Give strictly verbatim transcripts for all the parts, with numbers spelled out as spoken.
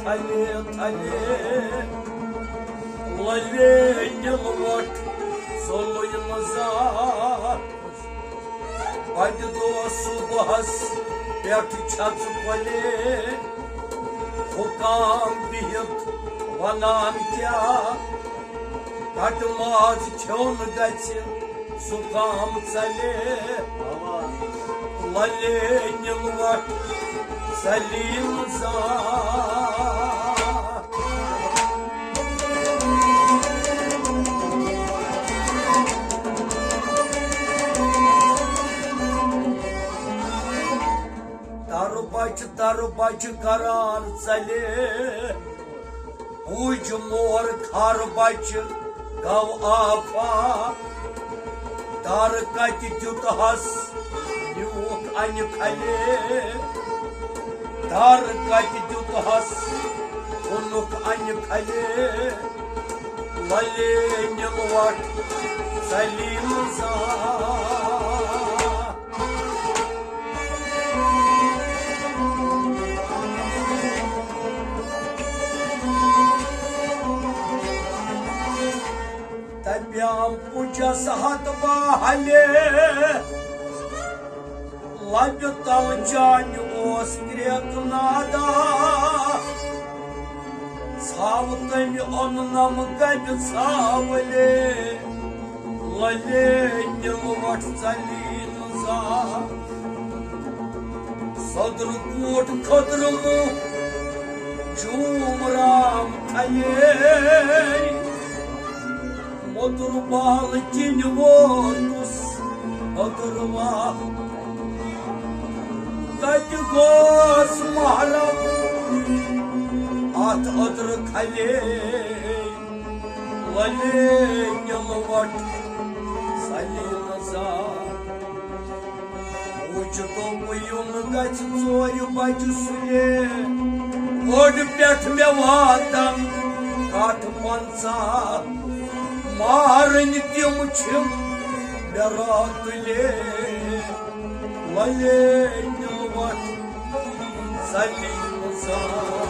تھلے تھلے، للے نِلوٹھ ژوٚلُے نہٕ زانٛہہ۔ بَڑِ دۄہ صُبحَس پٮ۪ٹھ چھَژٕ کۄلے، حُکام بِہِتھ وَنان کیٛاہ، کَٹہٕ ماز کھیوٚن گژھِ زُکام ژَلے۔ لَلے نِلوَٹھ ژَلی نہٕ زانٛہہ۔ تَرٕ بَچہِ، تَرٕ بَچہِ قرار ژَلے۔ بوٗزۍ مور خر بَچہِ گوٚو آفا۔ دَر کَتہِ دیُتہَس، نیوٗکھ اَنہِ کھلے۔ دَر کَتہِ دیُتہَس، اوٚنُکھ اَنہِ کھلے۔ لَلے نِلوَٹھ ژَلی نہٕ زانٛہہ۔ دَپیٛام پُجَس ہَتھ باہلے، لَبہِ تَل چانہِ اوس کرٛیک نادا۔ ژھاو تٔمۍ اوٚننَم گَبہِ ژھاوٕلے، لَلے نِلوَٹھ ژَلی نہٕ زانٛہہ۔ سوٚدرٕ کوٗٹ کھٔدرٕ مُہ جوٗم رام تھلے۔ مۄدُر بال کِنۍ ووتُس أدٕروَ۔ تَتہِ گوس محرم اَتھ أدرٕ کھلے۔ وَلے نِلوَٹھ ژَلی نہٕ زانٛہہ۔ وُچھ دوٚپ یُن گژھِ ژورِ بجہِ سُلے۔ ووٚڈ پٮ۪ٹھ مےٚ واتن کٹھ پنٛژاہ۔ مارٕنۍ تِم چھِم مےٚ راتُلے۔ وَلے نِلوَٹھ ژَلی نہٕ زانٛہہ۔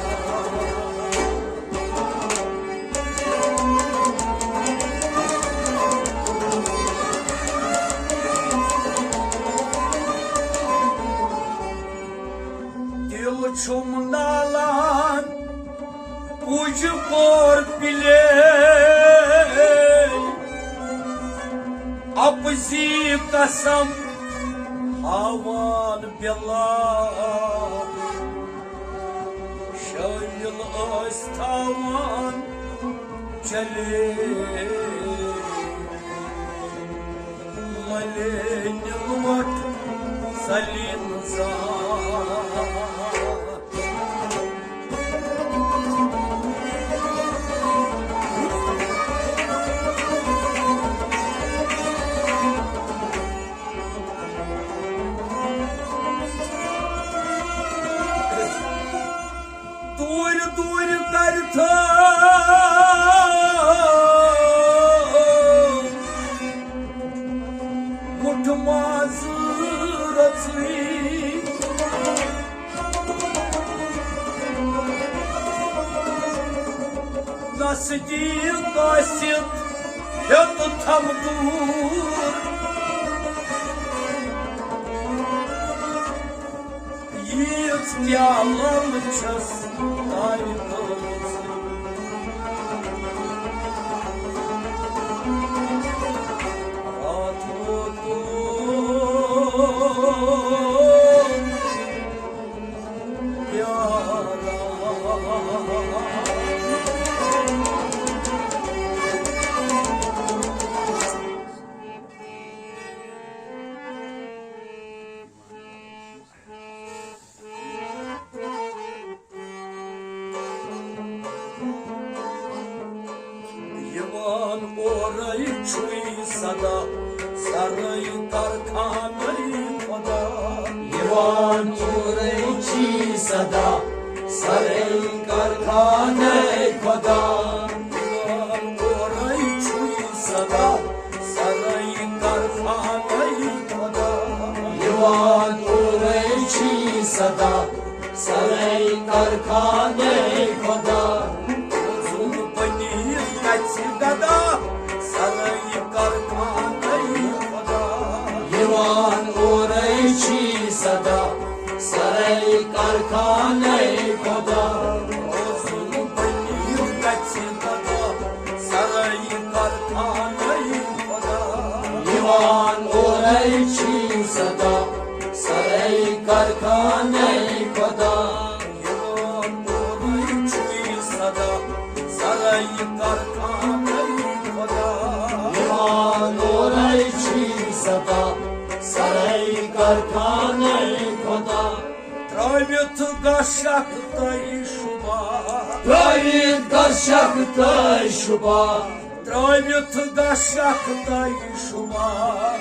دِل چھُم نالان، کُج پور پِلے۔ اَپزی قسم ہاوان بِلا، شٲمِل ٲسۍ تھاوان چلے۔ وَلے نِلوَٹھ ژَلی نہٕ زانٛہہ۔ دوٗرِ دوٗرِ کَرِ تھٲو مُٹھ ماز رَژٕے۔ نزدیٖک ٲسِتھ ہیوٚت تھم دوٗر۔ ییٖژ کیٛاہ لَل چھَس تَلہِ گٔمٕژ۔ راتھ ووتُم پیاران۔ یِوان اورَے چھُے صدا، سرٕے کارخانَے خۄدا۔ یِوان اورَے چھُے صدا، سرٕے کارخانَے خۄدا۔ یِوان اورَے چھُے صدا، سرٕے کارخانَے خۄدا۔ یِوان اورَے چھُے صدا، سرٕے کارخانَے یِوان اورَے چھی صدا، سرے کارخانَے خدا۔ روزُن بٔنِتھ گژھِ گدا، سرے کارخانَے خدا۔ یِوان اورَے چھی صدا، سرے کارخانَے خدا۔ یِوان اورَے چھی صدا، سرے کارخانَے خدا۔ یِوان اورَے چھی صدا، سرے کارخانَے خدا۔ ترٛٲوِتھ گژھکھ تۄہہِ شُبہ۔ ترٛٲوِتھ گژھکھ تۄہہِ شُبہ۔ ترٛٲوِتھ گژھکھ تۄہہِ شُبہ۔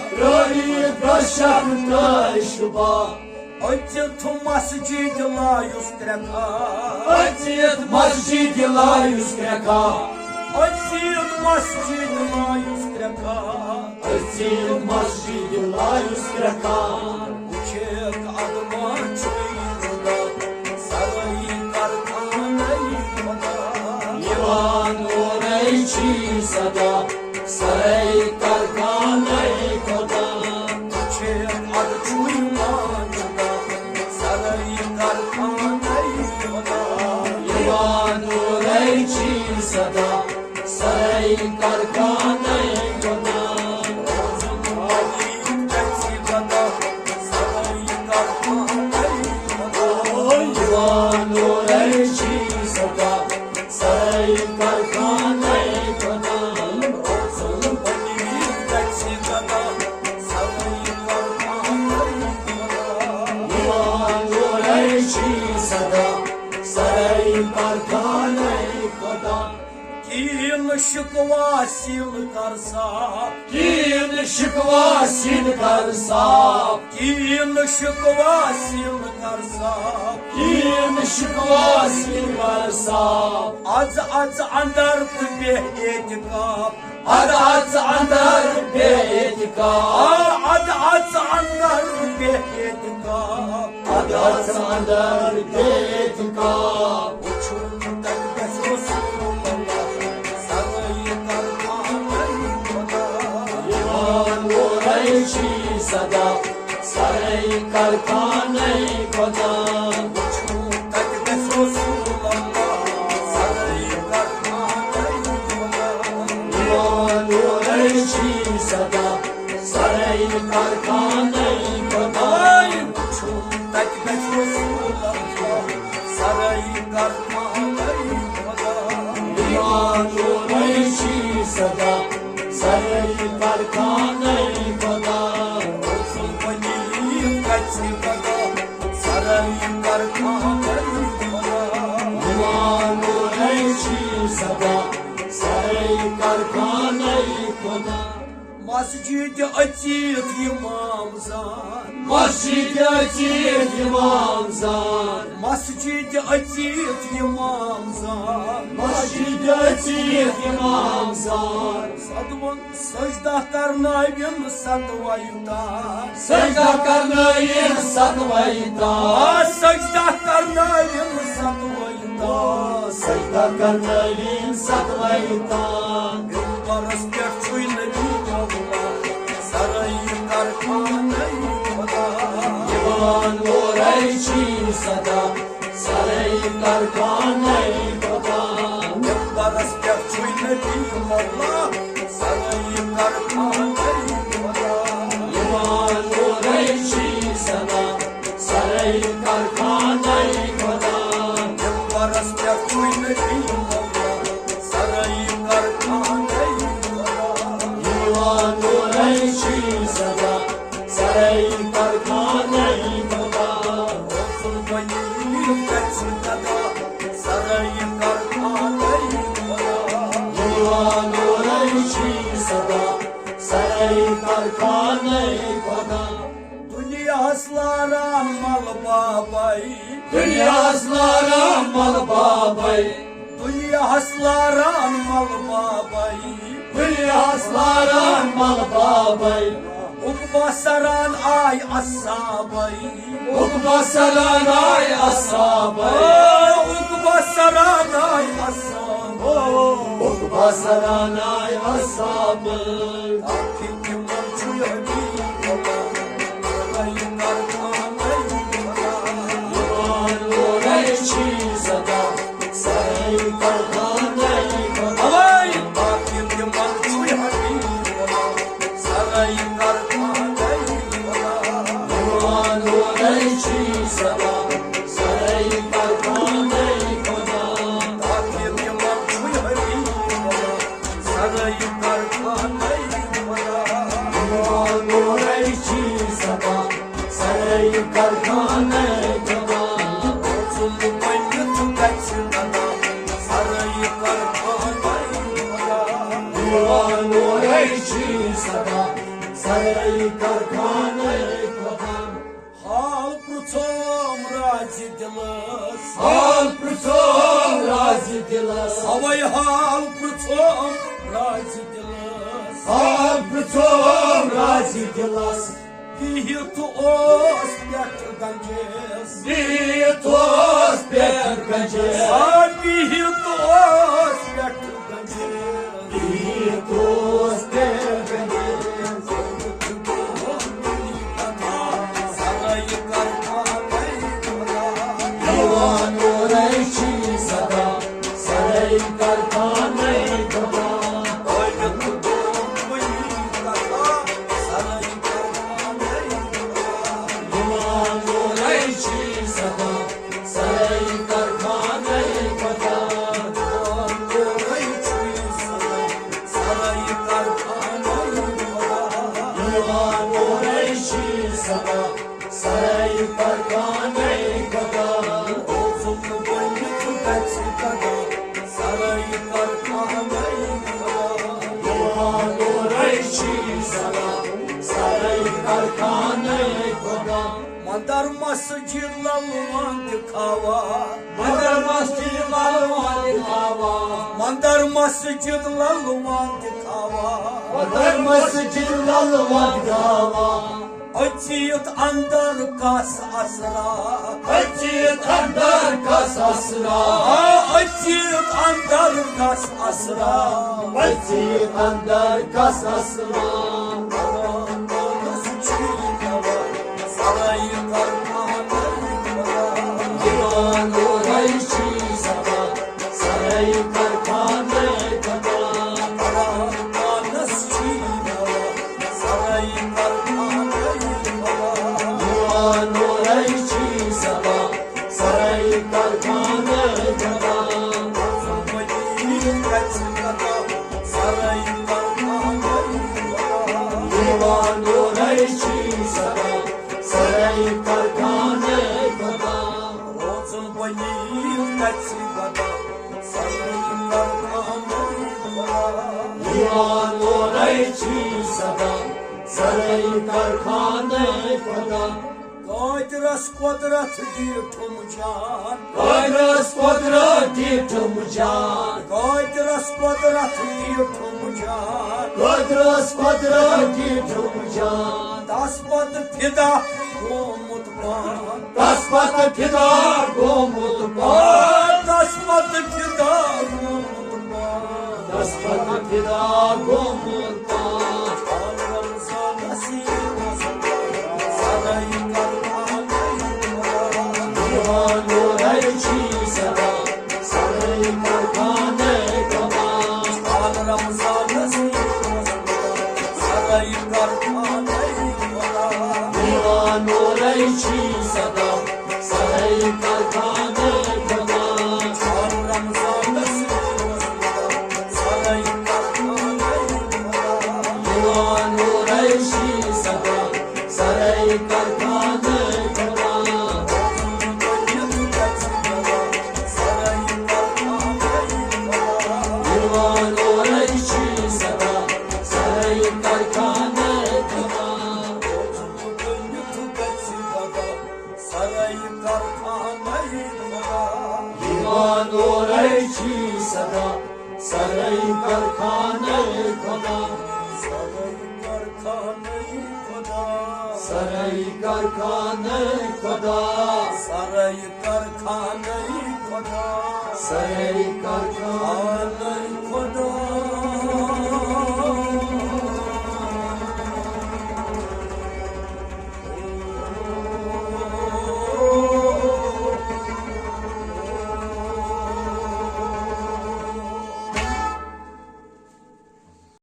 ترٛٲوِتھ گژھکھ تۄہہِ شُبہ۔ أژِتھ مسجد لایُس کرٛٮ۪کھا۔ أژِتھ مسجد لایُس کرٛٮ۪کھا۔ أژِتھ مسجد لایُس کرٛٮ۪کھا۔ أژِتھ مسجد لایُس کرٛٮ۪کھا۔ وٕچھکھ ادٕ ما چھُے جُدا، سرے کارخانَے خدا۔ یِوان اورَے چھی صدا، سرے کارخانَے خدا۔ وٕچھکھ ادٕ چھُے ما جُدا، سرے کارخانَے خدا۔ یِوان اورَے چھی صدا، سرے کارخانَے خدا۔ یِوان اورَے چھی صدا، سرے کارخانَے خدا۔ یِوان اورَے چھی صدا، سرے کارخانَے خدا۔ کِہیٖنۍ نہٕ شِکوا سیٖنہٕ کر صاف۔ کِہیٖنۍ نہٕ شِکوا سیٖنہٕ کر صاف۔ کِہیٖنۍ نہٕ شِکوا سیٖنہٕ کر صاف۔ کِہیٖنۍ نہٕ شِکوا سیٖنہٕ کر صاف۔ اَژ اَژ اَندر تہٕ بیٚہہ اعتکاف۔ اَدٕ اَژ اَندر بیٚہہ اعتکاف۔ آ، اَدٕ اَژ اَندر بیٚہہ اعتکاف۔ اَدٕ اَژ اَندر بیٚہہ اعتکاف۔ وٕچھُن تَتہِ گژھِ رسول اللہ، سرے کارخانَے خدا۔ یِوان اورَے چھی صدا، سرے کارخانَے خدا۔ وٕچھُن تَتہِ گژھِ رسول اللہ، سرے کارخانَے خدا۔ یِوان اورَے چھی صدا، سرے کارخانَے خدا۔ وٕچھُن تَتہِ گژھِ رسول اللہ، سرے کارخانَے خدا۔ یِوان اورَے چھی صدا، سرے کارخانَے خدا۔ روزُن بٔنِتھ گژھِ گدا، سرے کارخانَے خدا۔ یِوان اورَے چھی صدا، سرے کارخانَے خدا۔ مسجد أژِتھ امام زان۔ مسجد أژِتھ امام زان۔ مسجد أژِتھ امام زان۔ مسجد أژِتھ امام زان۔ سدوَن سجدہ کرناوِن ستوَے تان۔ سجدہ کرناوِن ستوَے تان۔ سجدہ کرناوِن ستوَے تان۔ سجدہ کرناوِن ستوَے تان۔ منبرس پٮ۪ٹھ چھُے نبی مولا، سرے کارخانَے خدا۔ یِوان اورَے چھی صدا، سرے کارخانَے خدا۔ منبرس پٮ۪ٹھ چھُے نبی مولا، سرے کارخانَے خدا۔ یِوان اورَے چھی صدا، سرے کارخانَے خدا۔ منبرس پٮ۪ٹھ چھُے نبی مولا، سرے کارخانَے خدا۔ یِوان اورَے چھی صدا، سرے کارخانَے خدا۔ روزُن بٔنِتھ گژھِ گدا، سرے کارخانَے خدا۔ یِوان اورَے چھی صدا، سرے کارخانَے خدا۔ دُنیاہَس لاران مَلہٕ بابَے۔ دُنیاہَس لاران مَلہٕ بابَے۔ دُنیاہَس لاران مَلہٕ بابَے۔ دُنیاہَس لاران مَلہٕ بابَے۔ عقبہ سران آے اصحابَے۔ عقبہ سران آے اصحابَے۔ آ، عقبہ سران آے اصحابَے۔ عقبہ سران آے اصحابَے۔ آخر تِمَن چھُے حبیب اللہ۔ یہِ کارخانَے خۄدا۔ یِوان اورَے چھی صدا، سرَے کارخانَے خۄدا۔ تاکہِ تِمَن چھُے حبیب خۄدا، سرَے کارخانَے خۄدا۔ یِوان اورَے چھی صدا، سرَے کارخانَے خۄدا۔ روزُن بٔنِتھ گژھِ ندا، سرَے کارخانَے خۄدا۔ یِوان اورَے چھی صدا، سرَے کارخانَے خۄدا۔ حال پرٛژھوم رازِ دِلس۔ حال پرٛژھوم رازِ دِلس۔ اَوَے حال پرٛژھوم رازِ دِلس۔ حال پرٛژھوم رازِ دِلس۔ بِہِتھ اوس پٮ۪ٹھ گنجیس۔ بِہِتھ اوس پٮ۪ٹھ گنجیس۔ آ، بِہِتھ اوس پٮ۪ٹھ گنجیس۔ بِہِتھ اوس پٮ۪ٹھ گنجیس۔ سرَے کارخانَے خۄدا۔ یِوان اورَے چھی صدا، سرَے کارخانَے خۄدا۔ ٲلِتھ گوٚو کُنی کتھا، سرَے کارخانَے خۄدا۔ یِوان اورَے چھی صدا، سرَے کارخانَے خۄدا۔ یِوان اورَے چھی صدا، سرَے کارخانَے خۄدا۔ یِوان اورَے چھی صدا، سرَے کارخانَے خۄدا۔ روزُن بٔنِتھ گژھِ گدا، سرَے کارخانَے خۄدا۔ یِوان اورَے چھی صدا، سرَے کارخانَے خۄدا۔ مندر مسجد للوان دکھاوا۔ مندر مسجد للوان دکھاوا۔ مندر مسجد للوان دکھاوا۔ مندر مسجد للوان دکھاوا۔ اژیت اندر کس اسرا۔ اژیت اندر کس اسرا۔ آ، اژیت اندر کس اسرا۔ اژیت اندر کس اسرا۔ سرَے کارخانَے خۄدا۔ یِوان اورَے چھی صدا، سرَے کارخانَے خۄدا۔ پانَس چھی ناو، سرَے کارخانَے خۄدا۔ یِوان اورَے چھی صدا، سرَے کارخانَے خۄدا۔ وۄنۍ گژھِ ندا، سرَے کارخانَے خۄدا۔ یِوان اورَے چھی صدا، سرَے کارخانَے خۄدا۔ روزُن بٔنِتھ گژھِ گدا، سرَے کارخانَے خۄدا۔ یِوان اورَے چھی صدا، سرَے کارخانَے خۄدا۔ قٲدرَس قۄدرَت دیٖٹھُم جان۔ قٲدرَس قۄدرَت دیٖٹھُم جان۔ قٲدرَس قۄدرَت دیٖٹھُم جان۔ قٲدرَس قۄدرَت دیٖٹھُم جان۔ تَس پَتہٕ فِدا گوٚمُت پان۔ تَس پَتہٕ فِدا گوٚمُت پان۔ تَس پَتہٕ فِدا گوٚمُت پان۔ تَس پَتہٕ فِدا گوٚمُت پان۔ رمضانَس یِوان سرَے کارخانَے خۄدا۔ یِوان اورَے چھی صدا، سرَے کارخانَے خۄدا۔ رمضانَس یِوان سرَے کارخانَے خۄدا۔ یِوان اورَے چھی صدا، سرَے کارخانَے خۄدا۔ رمضانَس یِوان سرَے کارخانَے خۄدا۔ یِوان اورَے چھی صدا، سرَے کارخانَے خۄدا۔ یِوان اورَے چھی صدا، سرَے کارخانَے خۄدا۔ سرَے کارخانَے خۄدا۔ یِوان اورَے چھی صدا، سرَے کارخانَے خۄدا۔ سرَے کارخانَے خۄدا۔ سرَے کارخانَے خۄدا۔ سرَے کارخانَے خۄدا۔ سرَے کارخانَے خۄدا۔